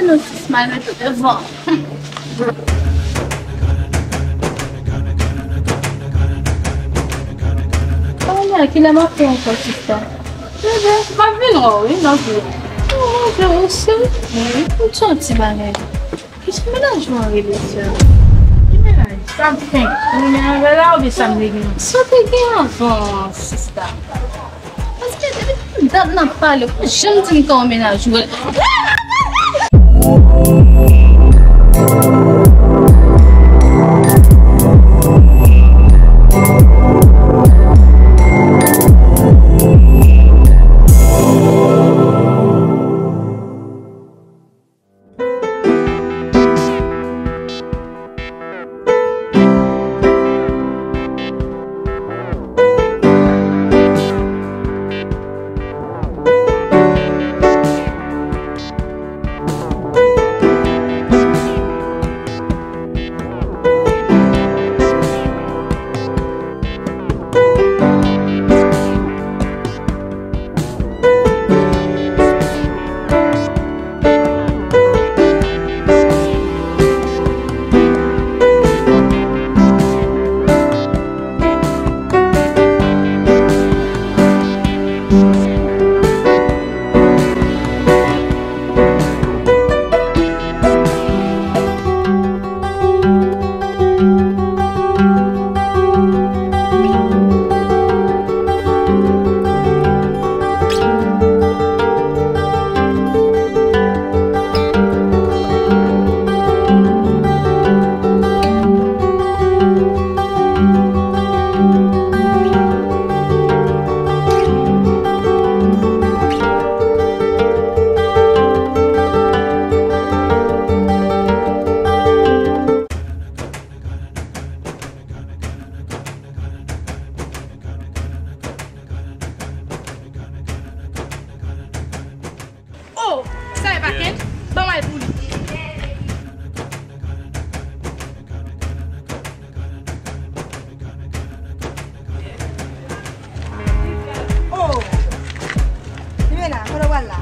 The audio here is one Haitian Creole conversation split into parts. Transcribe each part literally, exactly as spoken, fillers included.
Yon ti smile mete devan. Kòman kilè m ap fè ankò, sista? Bebe, m ap vin wè w, wi, nan vi. Ou manje, ou sou. Wi, ou ti yon ti bagay. Ki jan mennaj ou an rele, sè? Ki mennaj? Sa m fenk tounen avè l la oubyen sa m te gen? Sa w te gen anvan, sista. Paske depi dat n ap pale, ou pa janm di m kòman mennaj ou rele. Oh, sa e pa Ken? Ban m al pou li. Oh! Limena, kote w pral la?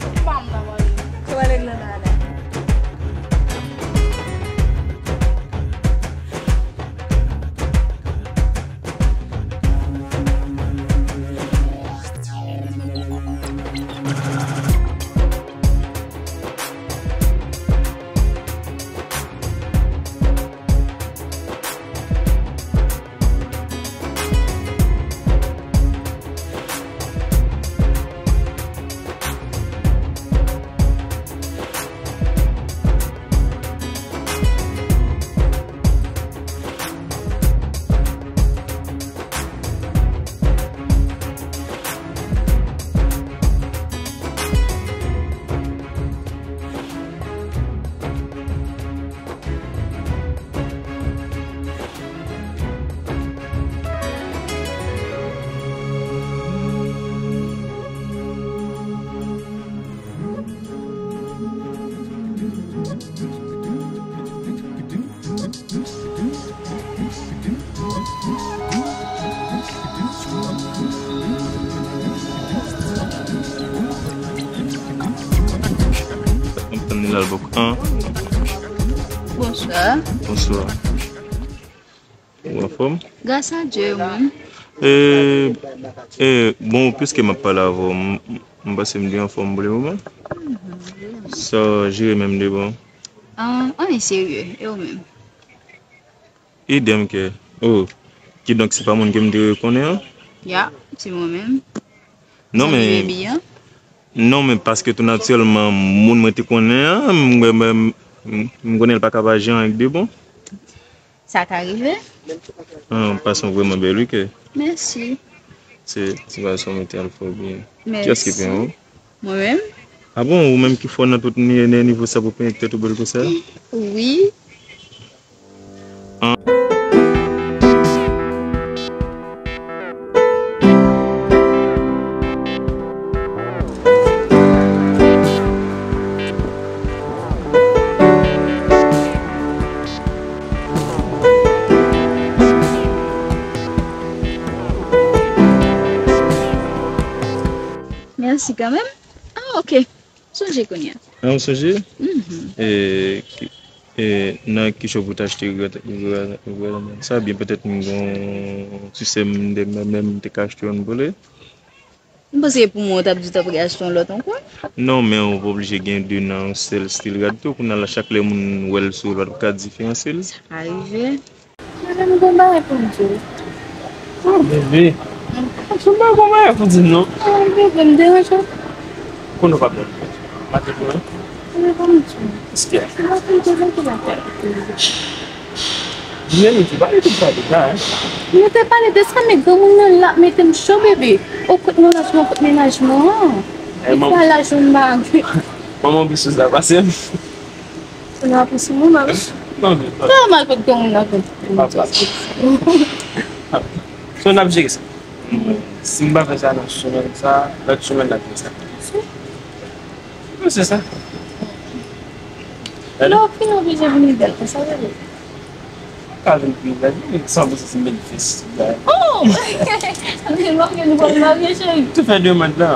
M pa konn sa pale. Sa w pral regle la la? Mwen tann li la l poko. An. Bonswa. Bonswa. Ou anfòm? Gras a Dye, ou menm? E, e, bon, piske m ap pale avè w, m, m panse m dwe anfòm pou le moman. Mhm. Sa w jere menm de bon? An, anyen serye, e ou menm? Idèm kè. Oh, kidonk se pa moun ke m te konnen an? Ya, se mwen menm. Non, men, non, men paske tou natirèlman, moun mwen te konnen an, m, m, m, m konnen l pa ka pa jan ak de bon. Sa ka rive. Ah, pasan vrèman bèl, wi, kè. Mèsi. Se, se pa sa mwen te al fè byen. Mèsi. Kiyès ki pen ou? Mwen menm. Ah bon, ou menm ki fò nan tout ni-, ni-, nivo sa pou penyen tèt ou bèl konsa? Wi. Mèsi kanmenm. Ah, ok. Sonje kounye a. An, ou sonje? Mhm. E, ki- e, nan ki shop ou t achte grat- grat- grat- sa, byen petèt m gon ti sè m de mwen menm m te ka achte youn pou li. M panse pou mwen, w t ap di w t ap achte yon lòt ankò. Non, men ou pa oblije gen de nan yon sèl stil rad tou. Kounye a la, chak lè moun wè l sou ou, l pa t ap ka diferanse l. Sa rive. Mwen menm gon bagay pou m di w. Oh, bebe. Ann, m pa gon bagay pou di m non. Oh, bebe, m deranje w? Konnen w pa bèl. Maten pou mwen. Mwen pa m di w. Èske? M pa konn te konn ki bagay. Mwen menm, ou pale tout pale la, hein? Nou te pale de sa, men granmoun nan la mete m cho, bebe. O, kote mennaj mwen, kote mennaj mwen an? Li fè laj yon mari. Manman w pi sou sa pase m. Ou nan plis moun, mami. Non, men pa. Sa mal pot gen moun nan vin. Pa plas. So, n ap jere sa. Si m pa fè sa nan semèn sa, lòt semèn n ap fè sa. Wi, se sa. Lè w fin oblije vin bèl konsa, vre. Ka vin pi bèl, wi, san pou se si m vin fes. Oh! Ann, nou pral marye, cheri. Tou fè demann la.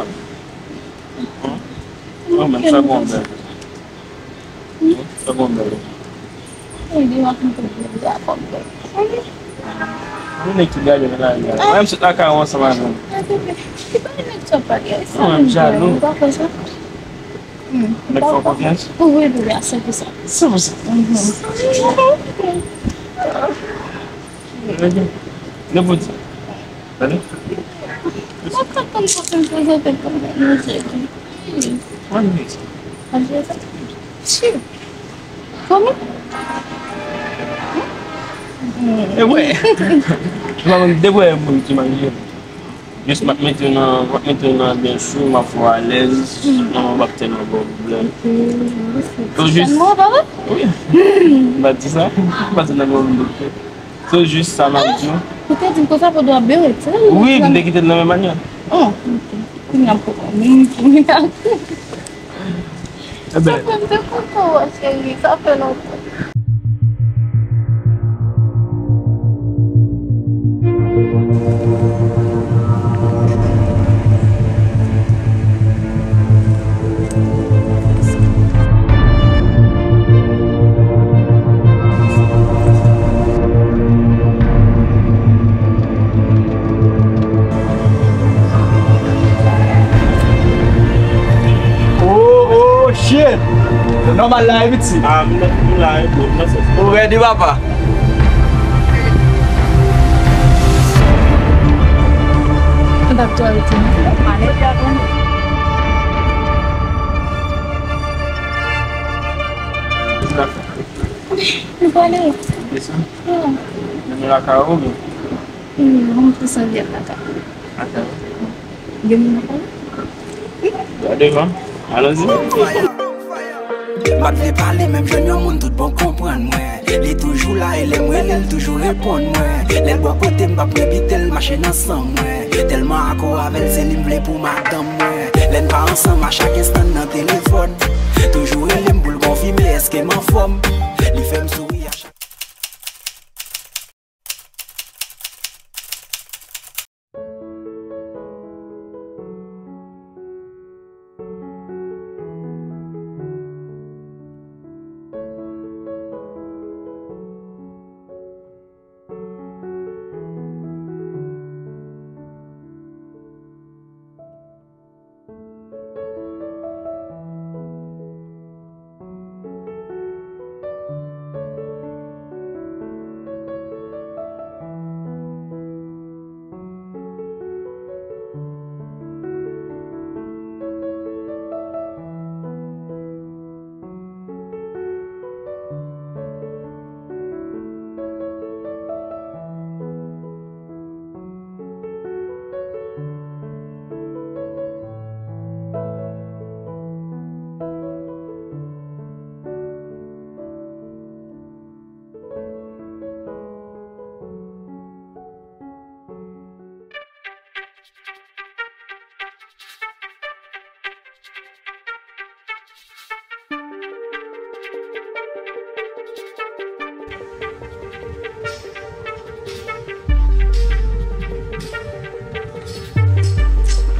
Mwen menm, sa bon bèl. Sa bon bèl. Mwen nèg ki gade nan lari a. Mwen menm sot lakay ou ansanm avè m. Ki pa nèg sa pale a? Mwen menm jalou. Ou pa kwè sa? Nèg fè w konfyans? Wi, wi, a san pou san. San pou san. Mhm. Nenpòt sa. Tande? Mwen kontan pou fin prezante pou mwen, mwen jedi. Mwen jedi. Mwen jedi. Si. Kòman? E wè. Mwen depi wè moun ki manje. Jis m ap mete w nan, m ap mete w nan byen sou, m ap fè w alèz, non, m ap tèlman ba w pwoblèm. Ou jis. Wi. M pa di sa. M pa di nan mwen m doktè. Se jis sa m ap di w. Ou te di m konsa pandan w ap bere, se li. Wi, m te kite l nan men manyè. Oh, ok. Kounye a m konprann. Kounye a. Ebyen. Sa fè m te kontan wè, cheri. Sa fè lontan. Oh, oh, shit! Nòmal la, e pitit? Ah, m la, m la, e bro, m nan sèt. Ou ready, papa? Ou t ap tou arete m. Nou prale. Desann. Wi. Men nou lakay ou, men. Wi, mwen tou sanble ak lakay. Lakay ou. Gen moun lakay ou? Gade van. Alonzi. M pa t vle pale, men m jwenn yon moun tout bon konprann mwen. Li toujou la, e lè m rele l, toujou reponn mwen. Lè l bò kote m, p ap envite l mache nan san mwen. Tèlman akò avè l, se li m vle pou madanm mwen. Lè n pa ansanm, a chak enstan n nan telefòn. Toujou rele m pou l konfime èske m anfòm. Li fè m souri a chak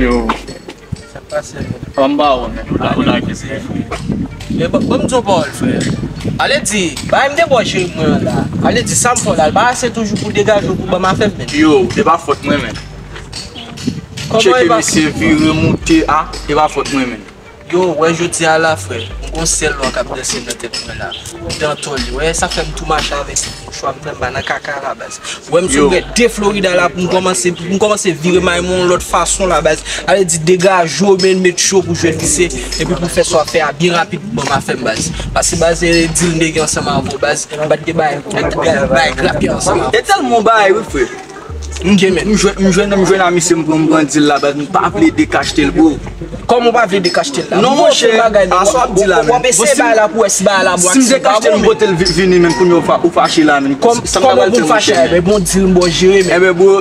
Yo. Anba ou, men, ou la, ou la, ki se. Men bon, bon, m di yon pawòl, frè. Ale di, bagay m te bò jere mwen an la. Ale di, sa m fè w la, l pa ase toujou pou degaje w pou ban m afè m, men. Yo, e pa fòt mwen, men. Kòman e pa fòt mwen? Tcheke misye vire moute a, e pa fòt mwen, men. Yo, wè jodi a la, frè, m gon sèl lwa k ap danse nan tèt mwen la. M te antò li. Wè, sa fè m tou mache avèk mouchwa, m nan, m pa nan kaka la, baz. Wè, m sot de Florida la pou m kòmanse, pou m kòmanse vire may mwen yon lòt fason la, baz. Ale di degaje w, men, met cho pou jwenn misye, epi pou fè sa w ap fè a byen rapid pou ban m afè m, baz. Pase, baz, e dil m te gen ansanm avè w, baz. M pa t gen bagay, bagay, bagay grapye ansanm avè w. E tèlman bagay, wi, frè. M, m jwenn, m jwenn, m jwenn a misye, m pran, m pran dil la, baz, m pa vle dekachte l, bro. Kòman w pa vle dekachte l la? Non, monchè, a sa w ap di la, men. W ap eseye bay la pou wè si bay la bon ak si m pa bon, men. Si m dekachte l, m pote l vi-, vini, men, kounye a ou fa-, ou fache la, men. Kòm, kòman pou m fache a, men, bon dil m bò jere, men. Enben, bro,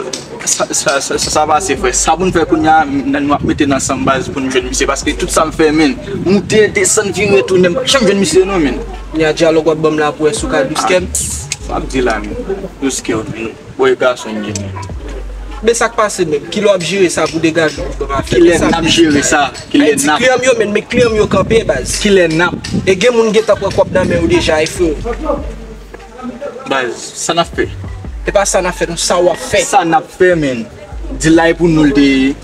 sa, sa, sa, sa, sa pase, frè. Sa pou n fè kounye a, n, nou ap mete n ansanm, baz, pou n jwenn misye, paske tout sa m fè, men, moute, desann, vire, tounen, m pa janm jwenn misye, non, men. Kounye a dyalòg w ap ban m la pou wè si w ka dous kè m. Sa w ap di la, men. Dous kè w, men. Bon, e gason m ye, men. Men sa k pase menm? Kilè w ap jere sa pou degaje w pou ban m afè m? Kilè n ap jere sa? Kilè n ap? Ay, di kliyan m yo, men, men kliyan m yo kanpe, baz. Kilè n ap? E gen moun gentan pran kòb nan men w deja, e frè. Baz, sa n ap fè? E pa sa n ap fè, non, sa w ap fè. Sa n ap fè, men. Dil la e pou nou l te ye.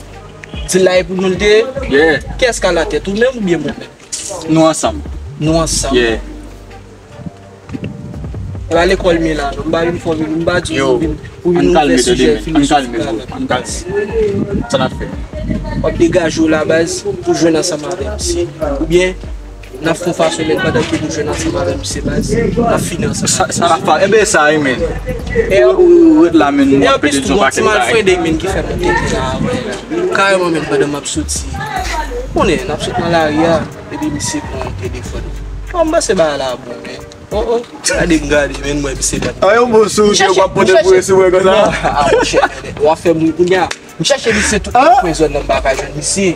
Dil la e pou nou l te ye? Yeah. Kiyès k alatèt, ou menm oubyen mwen menm? Nou ansanm. Nou ansanm. Yeah. E pa lekòl m ye la, non. M pa vin fò vin, m pa di w pou vin, pou vin ouvè sijè filozofi avèk mwen. Ann kalme, bro. Ann kalme. Sa n ap fè? W ap degaje w la, baz, pou jwenn ansanm avè misye. Oubyen, n ap fè yon fason, men pandan ke nou jwenn ansanm avè misye, baz, n ap fini ansanm. Sa, sa n ap fè? Enben, sa, wi, men. Ou, ou, ou ret la, men, w ap pede di yon pakèt bagay. E anplis tou, gon ti malfrende, men, ki fè m tete la, wè. Kareman, men, pandan m ap soti. Konnen, n ap sot nan lari a. Epi misye pran telefòn. Bon, m panse bagay la bon, men. Oh, oh. Gade m gade, men m wè misye bat. An yon bon sou ou, w ap pote pou resevwa konsa? Ah, monchè, w ap fè m ri kounye a. M chèche misye tout lòt kwen zòn nan, m pa ka jwenn misye.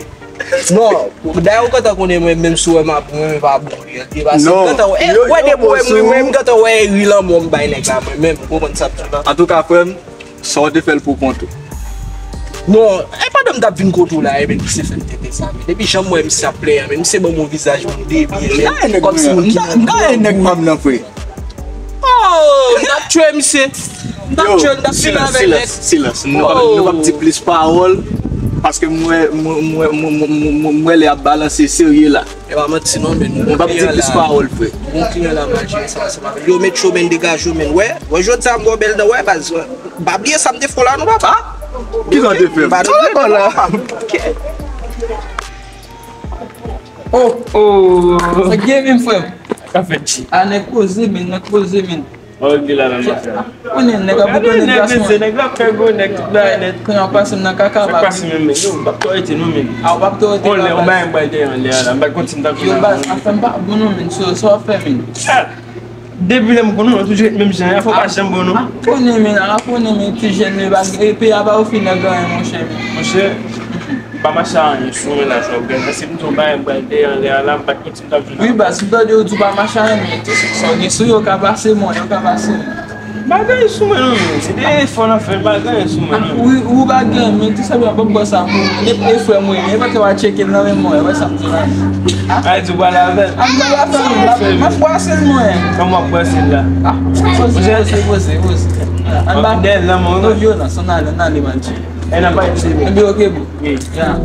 Non, dayè ou gentan konnen mwen, menm si w wè m ap ri, mwen pa bon ri. Li pase, m gentan wè, wè depi w wè m ri, mwen, m gentan wè ri lanmò m bay nèg la, mwen menm, ou konprann sa m di w la? Antouka, frè m, sa w te fè l pou kont ou. Non, e pandan m t ap vin kote w la, e men misye fè m tete sa, men. Depi jan m wè misye ap plenyen, men misye ban m yon vizaj moun debyen, men. Kòmsi moun ki nan nèg pa m nan, frè. Oh, m t ap tchwe misye. M t ap tchwe l, m t ap fini avèk nèg. Silans, silans, silans. Nou p ap, nou p ap di plis pawòl, paske m wè, m wè, m wè, m wè, m wè, m wè lè ap balanse serye la. E pa manti non, men. Nou p ap di plis pawòl, frè. Bon kliyan la mal jere sa ansanm avè l. Yo, met cho, men, degaje w, men. Wè, wè, jodi a m ba w bèl dan, wè, baz. Pa bliye sa m te fè w la, non, papa. Ki sa w te fè m? Papa, non, non, non. Oh, oh. Sa gen menm, frè m? Ka fèt, chi. A, nèg koze, men, nèg koze, men. Mwen di la menm afè. Konnen nèg ap bout nan nèg mesye, nèg la fè gwo nèg tout bagay nèt. Konnen w ap pase m nan kaka, baz. Sa k pase menm, men? Yo, m p ap tò rete non, men. A, w p ap tò rete la, baz. Yo, baz, afè m pa bon non, men. So, sa w ap fè, men? Ah! Depi lè m konnen w, toujou ret menm jan an, fò w pa janm bon non. A, konnen, men, a, konnen, men, ti jèn, men, peyi a pa ofri nèg anyen, monchè, men. Monchè, m pa mache a anyen sou mwen la, jan w gade la. Si m di w bagay, m pral dèyè anlè a la, m pa t konn si m t ap jwenn. Wi, baz, m tande w di w pa mache a anyen, men. Sa w gen sou yo ka pase mwen, yo ka pase mwen. M pa gen anyen sou mwen non, men. Se de efò n ap fè, m pa gen anyen sou mwen non. Wi, ou pa gen, men tou senpleman, ban m bò sa pou ou. E, e frè mwen, e pa te w a tcheke l nan men mwen, wè sa m di la. A, di w pale avè l. A, m pale avè l, m ap, m ap bwase l mwen. Kòman w ap bwase l la? A, poze, poze, poze, poze. Ann ba, dèyè l nan men w, non vyolans, ann ale, ann ale, Madji. E nan pa ete. Enben, oke, bro. Wi. Ya.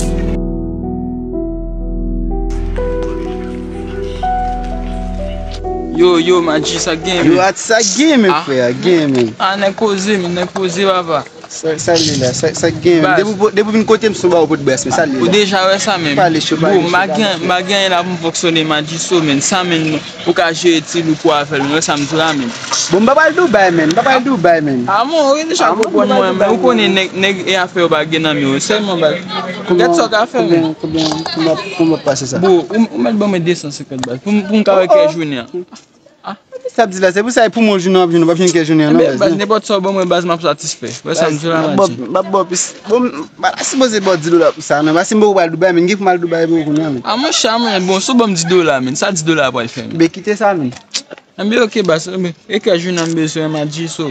Yo, yo, Madji, sa gen, men? Yo, at sa gen, men, frè, gen, men. A, nèg koze, men, nèg koze, papa. Sa, sa li la, sa, sa gen, men. Depi w, depi w vin kote m, se yon ba ou pot bras, men, sa li la. Ou deja wè sa, men. Pale cho, pale cho. Bon, m pa gen, m pa gen anyen la pou m fonksyone, Madji, so, men, sa, men, ou ka jere ti louko avè l, men, wè sa m di la, men. Bon, m pa pral Dubai, men, m pa pral Dubai, men. A, bon, ou deja konprann mwen, men, ou konnen nèg, nèg e afè yo pa gen nan men yo, sèlman, baz. Gad sa w ka fè, men. Konbyen, konbyen, konbyen, konbyen w ap pase sa? Bon, ou, ou mèt ban mwen de san senkant, baz, pou m, pou m ka wè kè jounen an. A. Sa ap di la, se pou sa, e pou mwen jounen w ap jwenn, w p ap jwenn kè jounen an, non, baz, baz, nenpòt sa w ban mwen, baz, m ap satisfè. Wè sa m di la, Madji. M ap ba w plis. Bon, m pa ta sipoze ba w dis dola pou sa, non. Paske m poko pral Dubai, men, gen pou m al Dubai pou kounye a, men. A, monchè, men, bon, si w ban m dis dola, men, sa dis dola a pral fè, men? Ben, kite sa, men. Enben, oke, baz, enben, e kè jounen an m bezwen, Madji, so.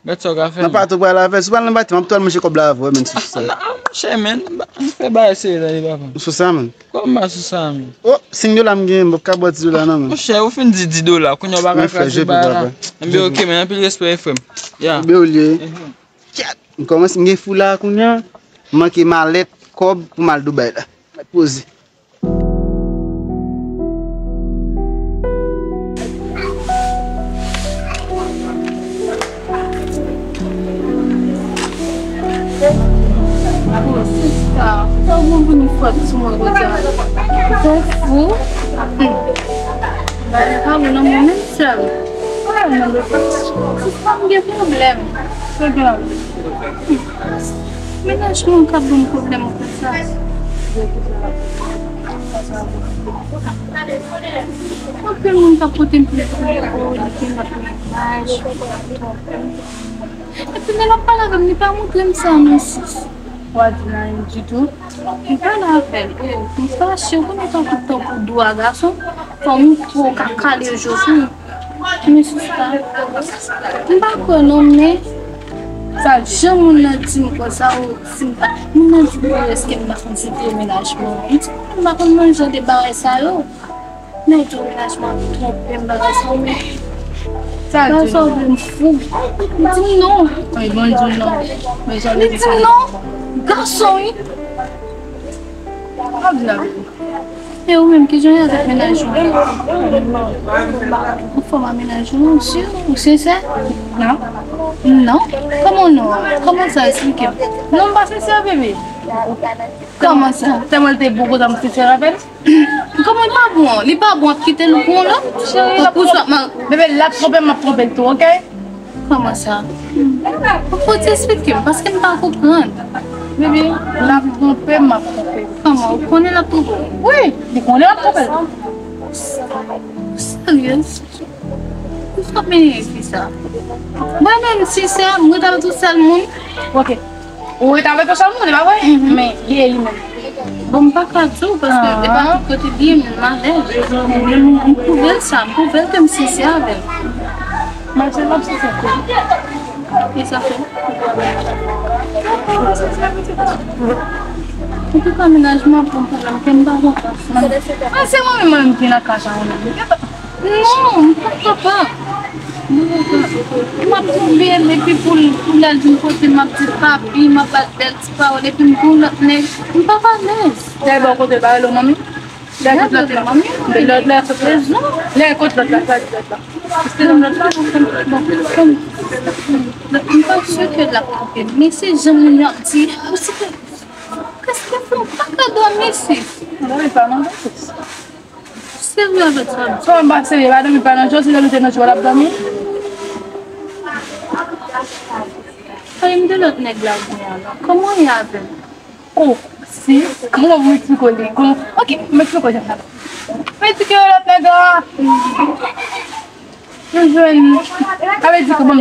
Gad sa w ka fè, men. Nan pato pral avè l. Si w pral nan pato, m ap tou al manje kòb la avè w, men, si se sa. A, a, Chè, men, m fè bagay serye tande, papa. Sou sa, man. Kòman sou sa, men? Oh, senk dola m gen, m p ap ka bwè ti dola, non, men. Monchè, ou fin di dis dola, kounye a w pa ka kase bagay la. Enben, oke, men, anpil respè, wi, frè m. Ya. Enben, ou lye. Kèt! M kòmanse, m gen foula kounye a. M manke malèt, kòb pou m al Dubai la. Mèt poze. Oh, sista, sa w konn vini fòt sou mwen konsa? Ou fou? Hmm. Bagay pa bon nan mwen menm sèl. Sista, m gen pwoblèm. Pwoblèm? Mennaj mwen k ap ban m pwoblèm konsa. Anpil moun k ap pote m plent pou li, o, li gen lòt mennaj, li twonpe m. Epi lè l ap pale avè m, li pa montre m sa, non, sis. Ou pa di l anyen ditou. M pale avè l, o, m fache, ou konnen tankou tan pou dwa gason, fanm ou twò ka kale je sou m. Men sista, m pa kwè non, men sa jan moun nan di m konsa, ou di m pa, moun nan di m, èske m pa konn site mennaj mwen? M di, m pa konn nan jan de bagay sa yo. Nèg di w mennaj mwen ap twonpe m, bagay sa yo, men sa l di w, m fou. M di non. Wi, bon, l di w non. Men jan li di sa. Li di non. Gason, wi. Ap di la verite. E ou menm, kijan w ye avèk mennaj ou? Anfòm ak mennaj ou, non, si ou sensè? Non. Non? Kòman non? Kòman sa? Eksplike m. Non, m pa sensè, bebe. Kòman sa? Tèlman l te bon konsa, m sensè avè l. Kòman l pa bon? Li pa bon, ap kite l pou yon lòt? Cheri, l ap twonpe m. Bebe, l ap twonpe m, m ap twonpe l tou, oke? Kòman sa? Ou pral eksplike m, paske m pa konprann. Bebe, l ap twonpe m, m ap twonpe l. Kòman? Ou konnen l ap twonpe w? Wi, li konnen l ap twonpe l. Ou serye? Ou frape fi sa? Mwen menm, sinsè, mwen t ap tou sèl moun. Oke. Ou ret avèk yon sèl moun, e pa vre? Mhm. Men, li e li menm. Bon, m pa ka di w, paske e pa tout kote li ye, men m alèz. Men m, m pwouve l sa, m pwouve l ke m sensè avè l. Mache, m ap sensè avè l. E sa fè? Antouka, mennaj mwen ap ban m pwoblèm, ke m pa kontan. Mwen, se mwen menm, mwen menm ki nan kay sa, mwen menm. Non, m pa kapab. M pa kapab. M ap twonpe l, epi pou l, pou lè l vin kote m, m ap di papi, m ap ba l bèl ti pawòl, epi m gen yon lòt nèg. M pap alèz. Lè bò kote l, pa rele w manmi? Lè kot lòt la, lè lòt la, lè kot lòt la, pa di lòt la. Bon, bon, bon. M pa sure ke l ap twonpe m, men se jan moun yo ap di, ou si ke, kèske fè w pa ka dòmi, sis? Dòmi pa nan dòmi. Serye avèk sa. Sa w pa serye, pa dòmi pa nan cho, si dòmi te nan cho, w ap dòmi? Pale m de lòt nèg la ou gen an non. Kòman w ye avè l? Oh, sis, kòman pou m eksplike w li? Kòman? Oke, m eksplike w jan sa. Mwen di ke lòt nèg la, m jwenn, sa vle di ke bon,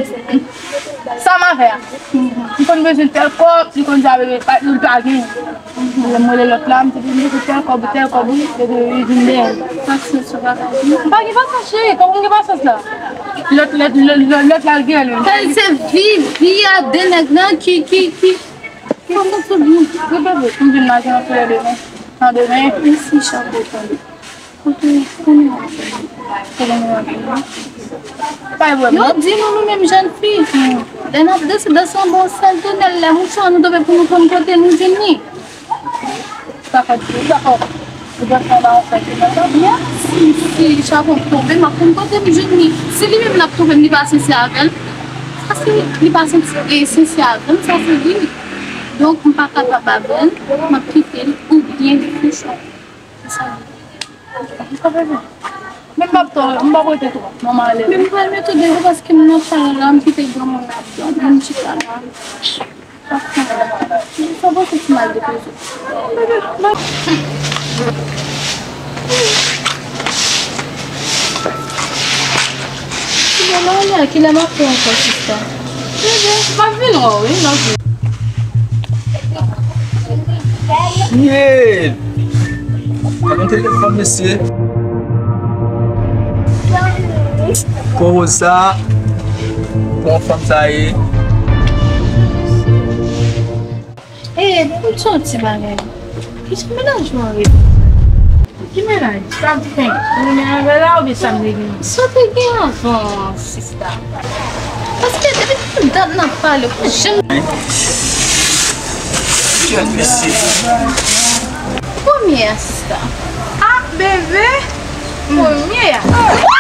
sa m avè a. M konn bezwen tèl kòb, li konn di a bebe, pa, li pa gen. Lè m rele lòt la, m di li m bezwen tèl kòb, tèl kòb, wi, li vin dèyè m. Pasyans ou pa ka di. M pa gen pasyans, cheri, kòman m gen pasyans la? Lòt, lòt, lòt, lòt, lòt la, l gen li. Sa se vi, vi a de nèg nan ki, ki, ki, Kòman se byen? Wi, bebe, m vin la, gen anpil demen. Nan demen. Mèsi, chapo, tande. Kote, kounye a. Kote nou antre? Pa yon pwoblèm. Yo di nou, nou menm jèn fi. Lè n ap danse, danse an bon sèl tonèl, lè mouchwa nou tonbe pou nou konn kote nou vin ni. Sa fè di, dakò. Ou dwe fè ba yon fè ki nan tan. Mèsi, si chapo tonbe, m ap konn kote m jwenn li. Si li menm l ap tonbe, m li pa sensè avè l. Sa se li pa sensè, e sensè avè m, sa se li. Donk, m pa kapab avè l, m ap kite l oubyen li fè chwa. Se sa. Men m p ap twò, m p ap rete twò. Manman ale. Men m pral mete w deyò paske m nan sal la, m kite granmoun nan ap dòmi, m chita la. Sa bon, se ti mal de pezon. Kilè m ale a, kilè m ap fè ankò, sista? Bebe, m ap vin wè w, wi, m ap vin. Shit! Sa gen telefòn, mesye. Kowoz sa, bon fanm sa ye. Ed, pou m di yon ti bagay. Ki jan mennaj mwen rele? Ki mennaj? Sa m fenk renmen avè l la oubyen sa m te gen? Sa w te gen anvan, sista. Paske depi tout dat n ap pale, ou pa janm. Kèt mesye. Premye a, sista. Ah, bebe. Premye a.